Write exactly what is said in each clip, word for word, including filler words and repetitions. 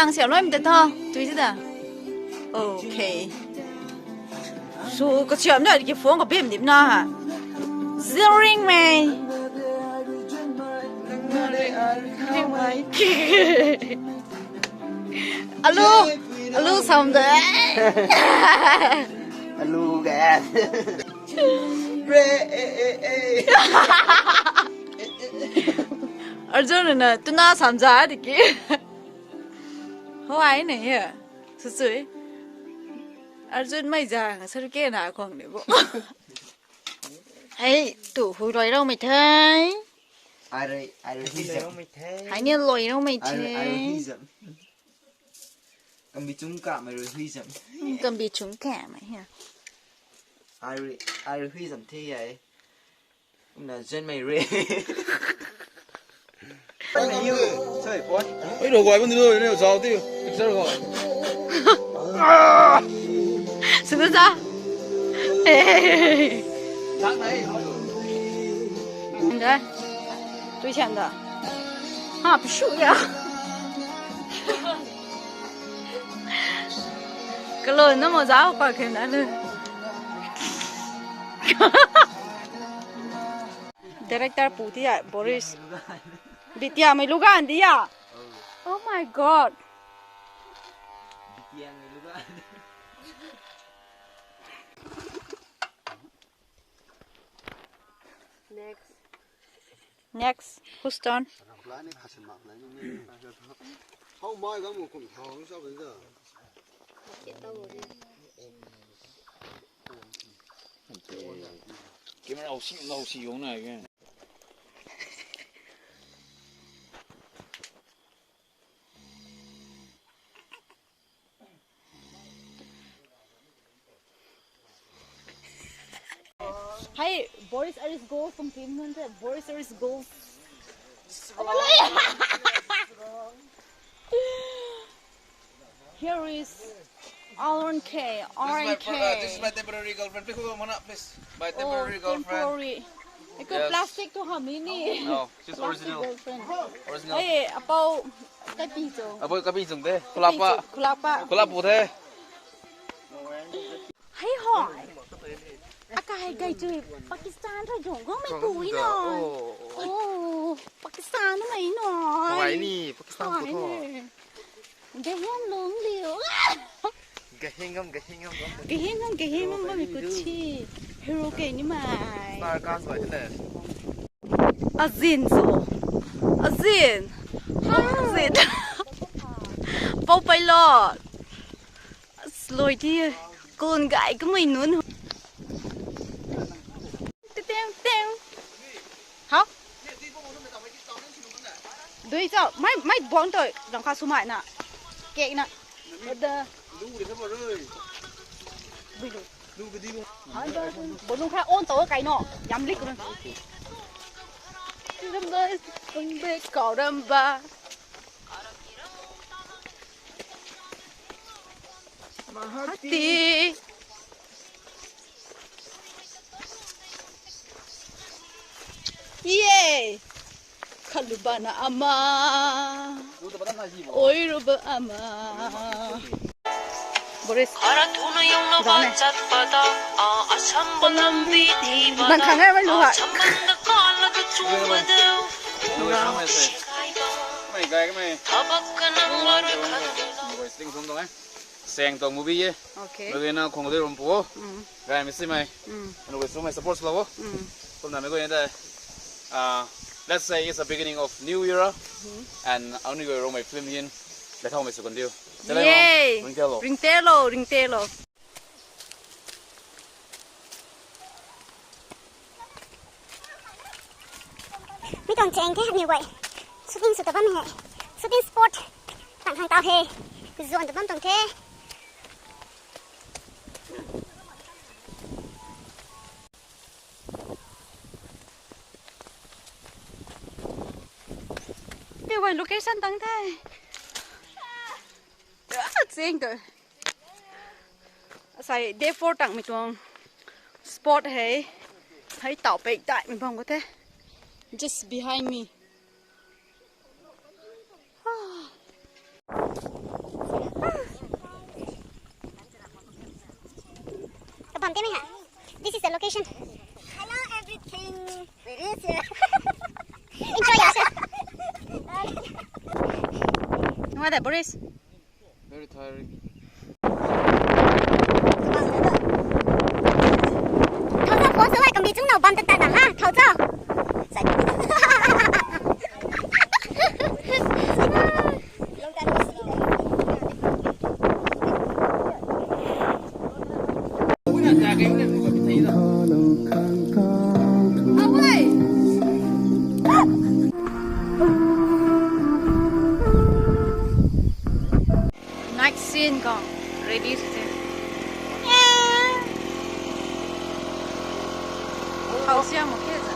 Ang siam loi mte tho, tui ti da. Okay. So, ka siam na ki phone ka bim dim na ha. Ziring mei. Alu, alu sam de. Alu ga. Re, e, e, e. Arjun na tuna samza diki. Hawai ne ya. Susui. Arjun mai jang saruke na khong ni bo. Hei, tu hui loi rau mei thei. Arui, arui hizam. Hai ni loi rau mei thei. Arui hizam. Kambi chung ka mei rui hizam. Kambi chung ka mei ya. Arui, arui hizam thei ya. Na zen mei re. Ui, lo guay bun di lo, ne zau ti, picture ko. Sunu za. Hey. Nda. Tui siam da. Ha, pshu ya. Kalo na mo zau pa khe na lu. Director pu ti ya, Boris. Bitya mei lugan di ya. Oh my God. Next. Next. Whose turn? Camera hou si, hou si yong na ke. Hey, Boris Aris goal from team nunc te. Boris Aris goal. Here is R N K, This is my R N K. fir- uh, this is my temporary girlfriend. Please, come on up, please. My Oh, temporary girlfriend. Temporary. Iko Yes. plastic tu ham ni. No, she's Plastic original. girlfriend. Original. Hey, apau kapi tu. Apau kapi chung de. Khulapa. Khulapa. Khulapa de. Hey hoi. Akai gai chui Pakistan ra jong go mei Kong pui da, no. Oh. Oh, Pakistan mei no. Hawai ni, Pakistan Hawai pu tho. ni. Gaheng lung liu. Gaheng ngam, gaheng ngam, ngam. Gaheng ngam, gaheng ngam, ngam ku chi. Hero ke ni mai. Star cast bai le. Azin zo. Azin. Azin. Pau pilot. Sloi di. Kun gai kumui nun. Teng, teng. Hau? Dui chau. Mai, mai bong toi. Rang kha sumai na. Kek na. Ada. Bui lu. Bong lu kha on to kai no. Yam lik na. Ramba, bang be kau ramba. Mahati. Yay! Khalubana ama. Oi ruba ama. Boris. Khara thuna yongna ba chat pata, a, asam ba lam vi thi ba. Nang khang ai mai lu ha. Asam bang da ka la ka chu ba deu. Mai gai ka mai. Thabak ka nang la ra khan. Boris ting sum dong eh. Seng tong movie ye. Okay. Movie na khong de rum po. Mm. Gai mi si mai. Mm. Anu bai su mai support lo. Mm. Kum na me ko yanda. Ah, let's say it's a beginning of new era. Mm. And anu bai ro mai film hin. Let how me su kan diu. Yay! Ring telo. Ring telo, ring telo. Mi tuang cheng the, aniw guay. Shooting sw ta bam he. Shooting spot. Tang khang tau he. Zon ta bam tuang the. Aniw guay location tang the. Ah, cheng ta. Asai day four tang mi tuang spot hei. Hei tau pei tai mi bam ko the. Just behind me. This is the location. Hello, everything. Where is here? Enjoy yourself. What, Boris? Very tiring. Thau zau, phone sa lai kambi chung no bam tat tat na ha, thau zau. Night scene ko ready se. Hau siam mo ke za.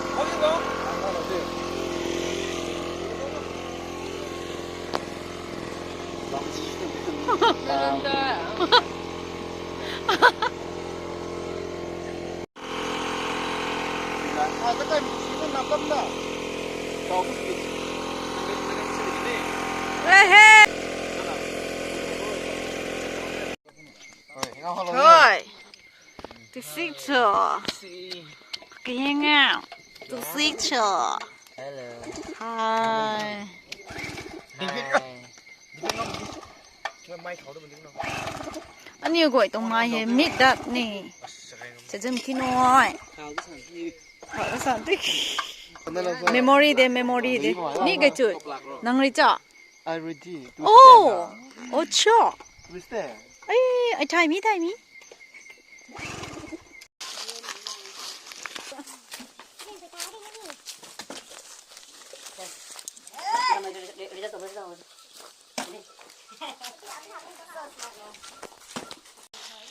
Hoi. Tisik cho. Kihing a. Tisik cho. Hello. Hi. Hi. Aniu guay tuang mai hei meet dat ni. Chazun khinoi. Memory de, memory de. Ni kei chu. Nang rui cha. I ready to Oh, stand up. Oh, cho. We stand. Ai, ai, thai mi, thai mi.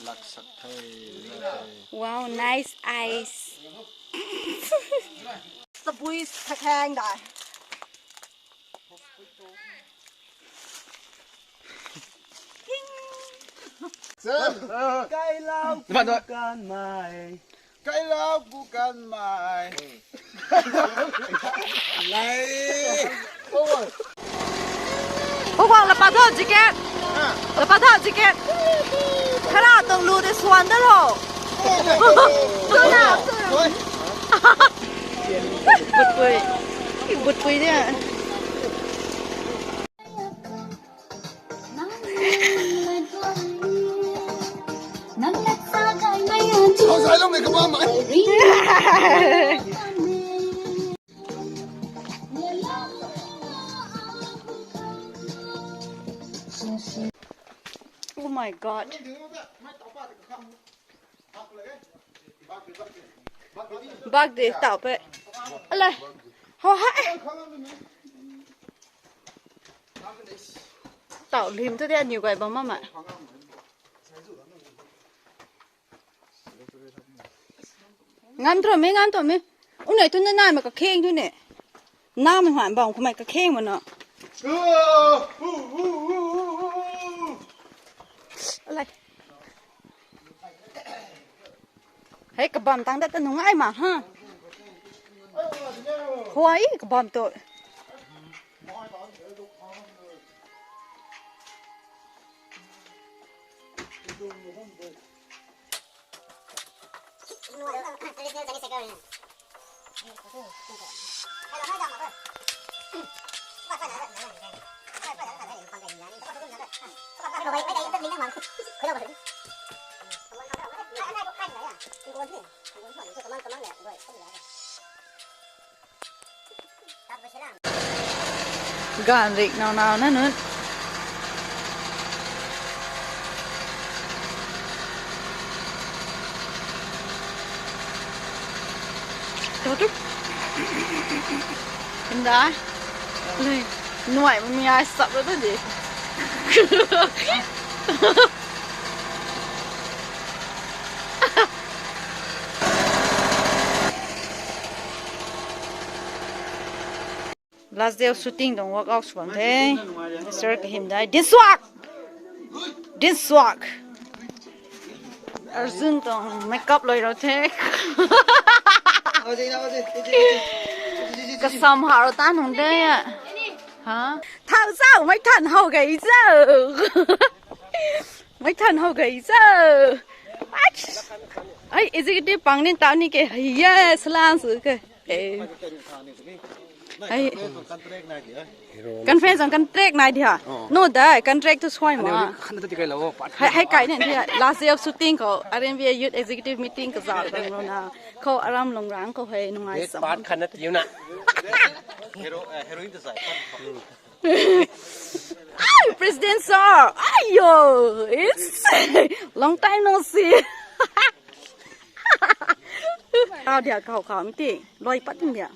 Laksak thei, laksak thei. Wow, nice eyes. Tabui thakhang dai. Kailau kukan mai. Kailau kukan mai. Lai. Pu Guang, lapa tho jacket. Lapa tho jacket. Khara tuang lu de swan da lo. Butpui. Butpui de. Oh my God. Bak de tau pe. Ala. Ho ha. Tau lim tu de aniu guay bam mama. Ngam tho me, ngam tho me. Unei tu na nai ma kakheng tu ne. Nang mei hwan bam kumei kakheng mana. Alai. Hei kabam tang dat ta nungai ma ha. Huai kabam tu. Ganv rik nau nau na nunc. Tutu. Inda. Lui. Nuai mi ai sap lo tu di. Last day of shooting tuang workout sw bam the. Sir kahym dai. Dinswak! Dinswak! Arjun tuang makeup lui rou the. Kasam ha rou tan hung de. Ha? Thau zau, mei than how gei zau. Mei than how gei zau. Ach! Ai, executive pang ni tau ni ke, hei ye, salan su ke. Eh. Ai. Conference ang contract nai dia. No da, contract tu suai ma. Hei, hei kai ni dia. Last day of shooting khou, R M V A Youth Executive Meeting ka za rang lo na. Khou aram long rang khou hei nungai sam. Part khat na tiu na. Hero, eh, heroine ta sai. Ai, President sir. Ayo, it's long time no see. Kau dia kau kau mti. Loi pat ting dia.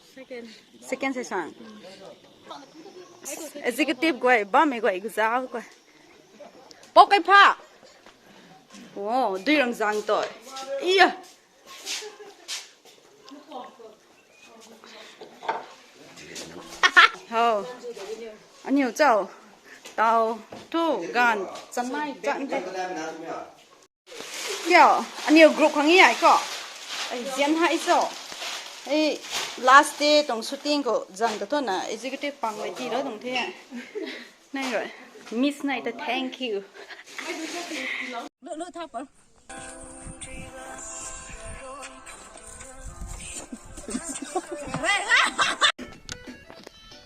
Second session. Executive guay, bam e guay, guzau guay. Pok kai pha. Oh, dui ram zang toi. Iya. Ho. Aniu chau. Tau. Tu. Gan. Chanmai. Chan. Kyo. Aniu group khang ni ai ko. Ai, zian hai so. Ai, last day tong shooting khou zan ka thona executive pang wai ti lo tong the. Nai rui. Miss nai ta thank you. Lu, lu, thap par.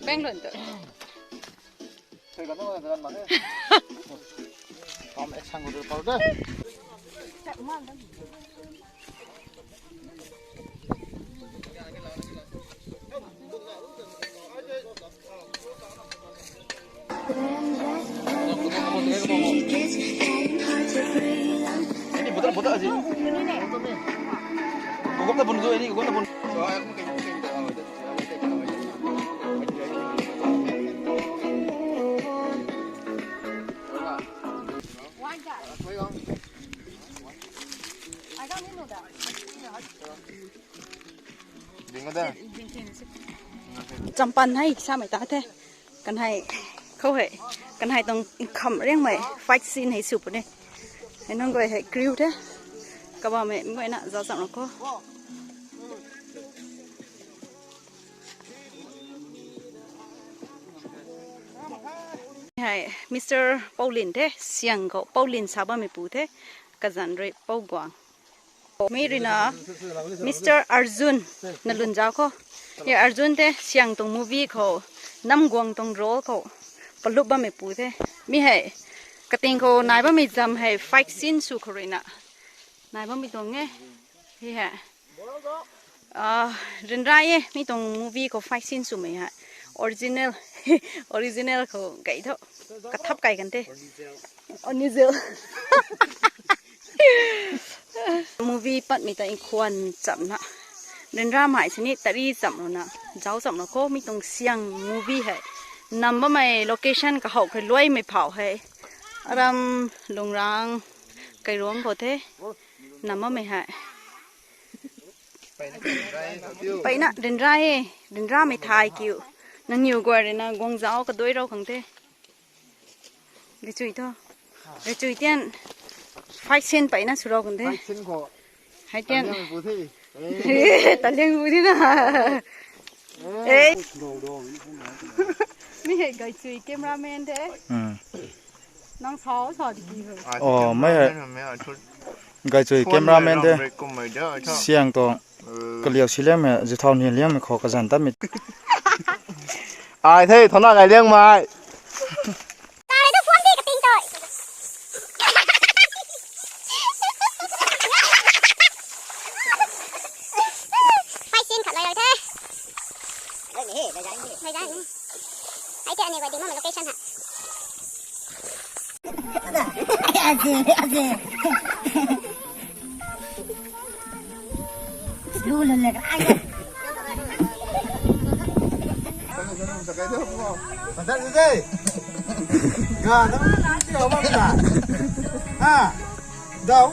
Bang lun tu. Thei kan na kan ma he. Kam ek sang ko pal de. Champan hei samei ta the. Kan hei khou hei. Kan hei tong kham riangmei fight scene hei su puni. Hei nunc guay hei crew the. Kabamei mi guayna zauc cham ro kho. Hei Mister Paulin the, Siang khou Paulin sa bammei pu the, kazan rui Pou Guang. Mi rui na Mister Arjun na lun zauc kho. Ye Arjun the, Siang tuang movie khou, Nam Guang tuang role khou, palup bammei pu the. Mi hei, kating khou nai bammei zam hei fight scene su khou rui na. Nai bammei tuang e. Hi hei. Ah, ryanra e, mi tuang movie khou fight scene swmei hei. Original, original khou gay tho. Kathap kai kan the. Onizel. Movie patmei ta nkhwan chamna. Ryanra mei sini tari chamna. Zauc chamna kho mi tuang Siang movie hei. Nam bammei location kahow khe luaimei phau hei. Aram Lungrang Kairuang khou the. Nam bammei hei. Mpeyna ryanra e, ryanramei thay kiu. Nangniw guay rui na guang zauc kadui rou khang the. Gaychui tho. Gaychui tian fight scene mpeyna sw rou khang the. Hei tian. Taliang bu the na. Eh. Mi hei Gaychui cameraman the. Nang sao sao di ki ho. Gaychui cameraman the. Siang tuang kaliau si liangmei, zu thau ni liangmei khou kazan tatmei. Ai the, thona gay liangmei. Tare tu phone di kating toi. Fight scene khat lai lai the. Lai ni, lai jai ni. Lai jai ni. Ai te ani wedding ma location ha. Aze, aze. Lu lu le ka ai. Ga na. Ha. Dau.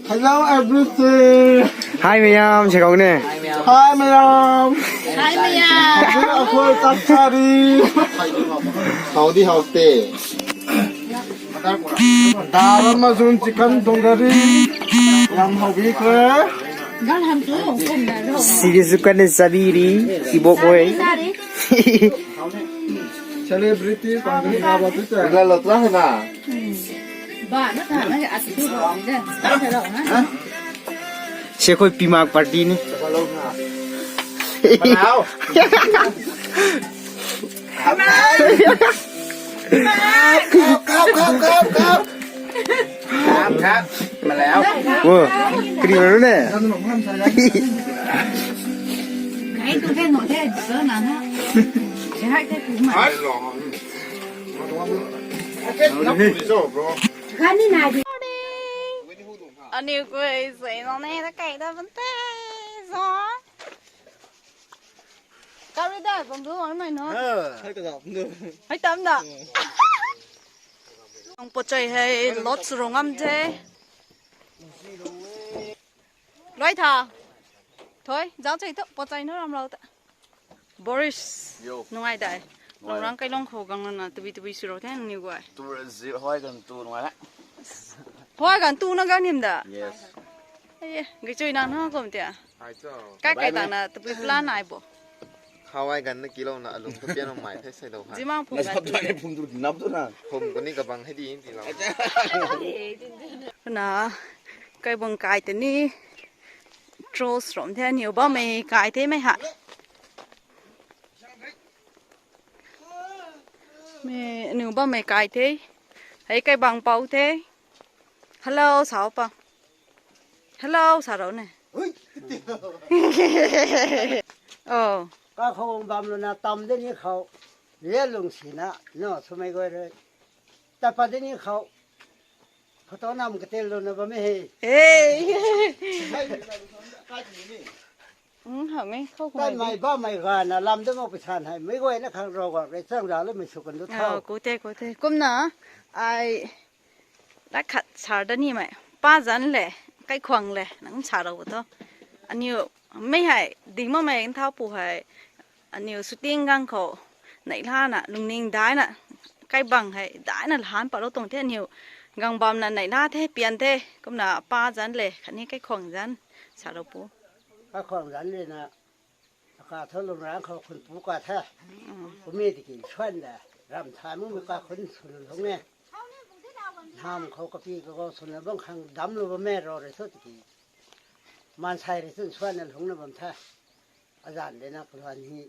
Hello everything. Hi mayam, se kau ne. Hi mayam. Hi mayam. Abui akhoi tak chari. Howdy howdy. Dal amazon chicken dongari. Yam howbi kre. Sigi sukan ni sabiri. Ibok boy. Celebrity pangri na ba tu cha. Galo tra na. Sekhui pimak party ni. Kau, kau, kau, kau. Kap, kap. Malau. Wo, kri malu ne. Ai, tu the no the, so na na. Hai long. Ani na di. Ani koi sai no ne, ta kai ta ban te. So. Kari da, bam du, ai mai no. Hai ta bam du. Hai tam da. Ang pochai hai, lot surong am the. Loi tha. Thoi, zau chai tho, pochai na ram rau ta. Boris. Yo. Nungai dai. Nungai. Nung rang kai long khou gang na, tabi tabi suro the, nung ni guai. Tu zi hoi gan tu nungai. Hoi gan tu na gan him da. Yes. Ai, gichui na na kom tia. Hai cho. Kai kai tang na, tabi plan ai bo. Khawai gan na kilo na alung tu pian mai thai sai lo ha. Zimang phung gan tu. Phung tu nap tu na. Phung ko ni kabang hai di ti lo. Na, kai bang kai te ni. Tros rom the, niu bammei kai the mei ha. Mei, niu bammei kai the. Hei kai bang pau the. Hello, sao pa. Hello, sa rau ne. Oh. Ka khou bam lo na tam de ni khou. Le lung si na, no, sumei goi re. Ta pa de ni khou. Photo nam ka tel lo na bam e he. Hey. Hmm, ha me, khou khou. Tan mai ba mai ga na lam de mo pisan hai. Mei goi na khang ro ga re chang ra lo mei su kan do thau. Ko the, ko the. Kumna, ai, la khat sar da ni mai. Pa zan le, kai khwang le, nang sa ro to. Aniu, mei hai, ding mo mei thau pu hai. Aniu shooting gang khou, neihla na, lungning dai na, kai bang hei, dai na lhan pat lou tuang the aniu, gang bam na neihla the, pian the, kumna pa zan le, khatni kai khwang zan, sa lou pu. Kai khwang zan le na, aka tho lung rang khou khun pu ka the. Mm. Kumi tiki suan de, ram tha mu mi ka khun sun lung e. Nam khou kapi ka go sun na bang khang dam lou bam e ro re so tiki. Mansei re sun suan na lung na bam the. Azan de na kaluan hi.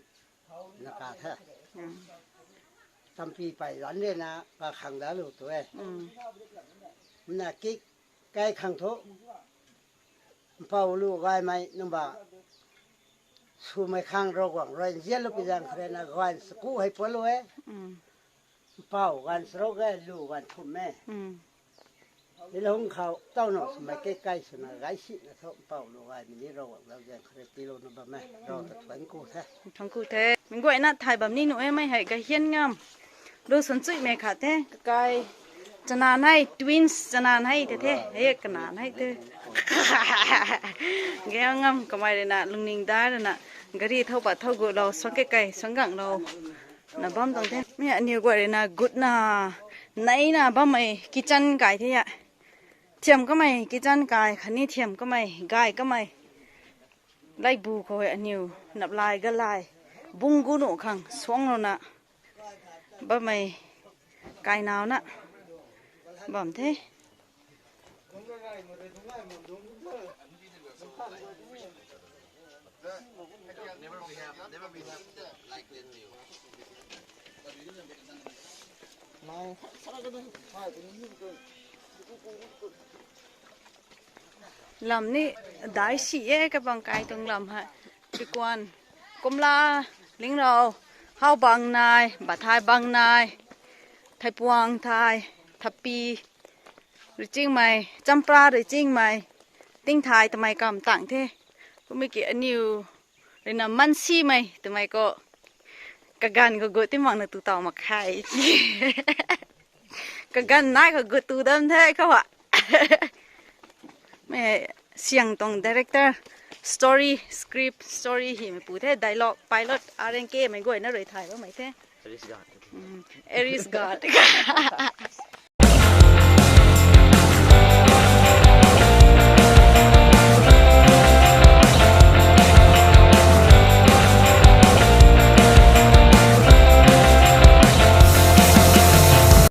Na ka the. Mm. Tampi pai lan de na ka khang da lu tu e. Mm. Na kik kai khang thu. Mpau lu gai mai nung ba. Su mai khang ro guang roi nzian lu pi zang khare na gai saku hai po lu e. Mm. Mpau gan srok e, lu gan thum e. Mm. Ni lung khou, tau no, swmei kei kai swna, gai si na tho, mpau lu gai, mi ni ro wak lau zang khare pi lo na bam e, ro ta thuan ku the. Thuan ku the. Mingguay na thai bam ni nu e, mei hei, gai hian ngam. Lu sun chui mei kha the, kakai. Chana nai, twins, chana nai te the, he kana nai te. Gai ngam, kamei rui na, lungning dai rui na, gari thau pat thau gu lou, suang kei kai, suang gang lou. Na bam tuang the. Mi aniw guay rui na gut na, nei na bammei kitchen kai the ya. Thiam kamei kitchen kai, khatni thiam kamei, gay kamei. Laibu khou hei aniw, naplai galai, bung gu nuh khang, suang rui na. Bammei, kai nau na. Bam the. Lam ni dai si e, kabang kai tuang lam hei. Tikuan, kumla, lingrou, hau bang nai, bathai bang nai, thaipuang thai, thapi, ruichingmei, champra ruichingmei, tingthai twmei kam tang the. Kumei ki aniw, rui na mansimei twmei khou, kaganv khou gut ti mak na tu tau mak khe. Kaganv nai khou gut tu dam the khou ha. Mei siang tuang director, story, script, story hei mei pu the, dialogue, pilot, R N K mei guay na rui thay bammei the. Aries God. Mm, Aries God.